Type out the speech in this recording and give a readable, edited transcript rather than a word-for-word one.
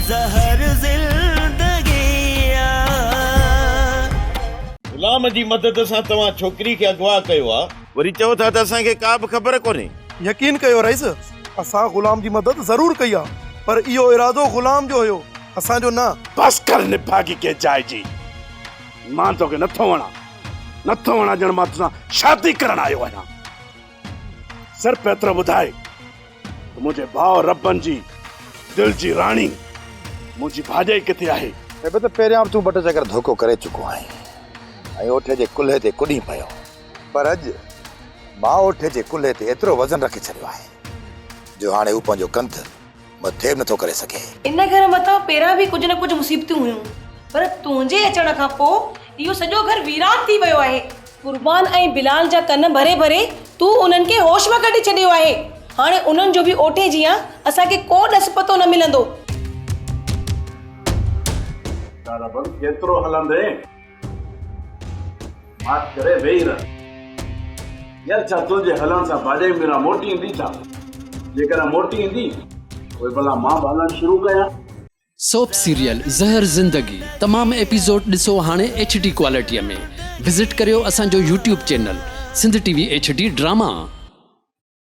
زهر زندگي آ. غلام جي مدد سان توهان ڇوڪري کي اغوا ڪيو آ. وري چئو ٿا ته اسان کي ڪا به خبر ڪونهي. يقين ڪيو رئيس، اسان غلام جي مدد ضرور ڪئي آ، پر اهو ارادو غلام جو هيو، اسان جو نه. بس ڪر نڀاڳي ڪنهن جاء جي، مان توکي نٿو وڻان، نٿو وڻان ڄڻ مان توسان شادي ڪرڻ آيو آهيان. صرف ايترو ٻڌاء ته منهنجي ڀاء ربن جي دل جي راڻي منهنجي ڀاڄائي ڪٿي آهي؟ هيبت پهريان به تون ٻه ٽي چڪر ڌوڪو ڪري چڪو آهين ۽ اوٺي جي ڪلهي تي ڪڏين پيو پر اڄ مان اوٺي جي ڪلهي تي ايترو وزن رکي ڇڏيو آهي جو هاڻي هو پنهنجو ڪنڌ مٿي به نٿو ڪري سگهي. ان گهر مٿان پهريان به ڪجهه نه ڪجهه مصيبتون هيون پر تنهنجي اچڻ کان پوء اهو سڄو گهر ويران ٿي ويو آهي. قربان ۽ بلال جا ڪن ڀري ڀري تون انهن کي هوش مان ڪڍي ڇڏيو آهي. هاڻي انهن جو به اوٺي جيان اسان کي ڪو ڏس پتو نه ملندو. ربن ڪيترو هلندين؟ ماٺ ڪري ويهي رهه. يار ڇا تنهنجي هلڻ سان ڀاڄائي ميران موٽي ايندي ڇا؟ جيڪڏهن موٽي ايندي پوء ڀلا مان به هلڻ شروع ڪيان. سوپ سيريل زهر زندگي تمام ايپيسوڊ ڏسو هاڻي ايڇ ڊي ڪوالٽي ۾ وزٽ ڪريو اسان جو YouTube channel Sindh T V H D drama.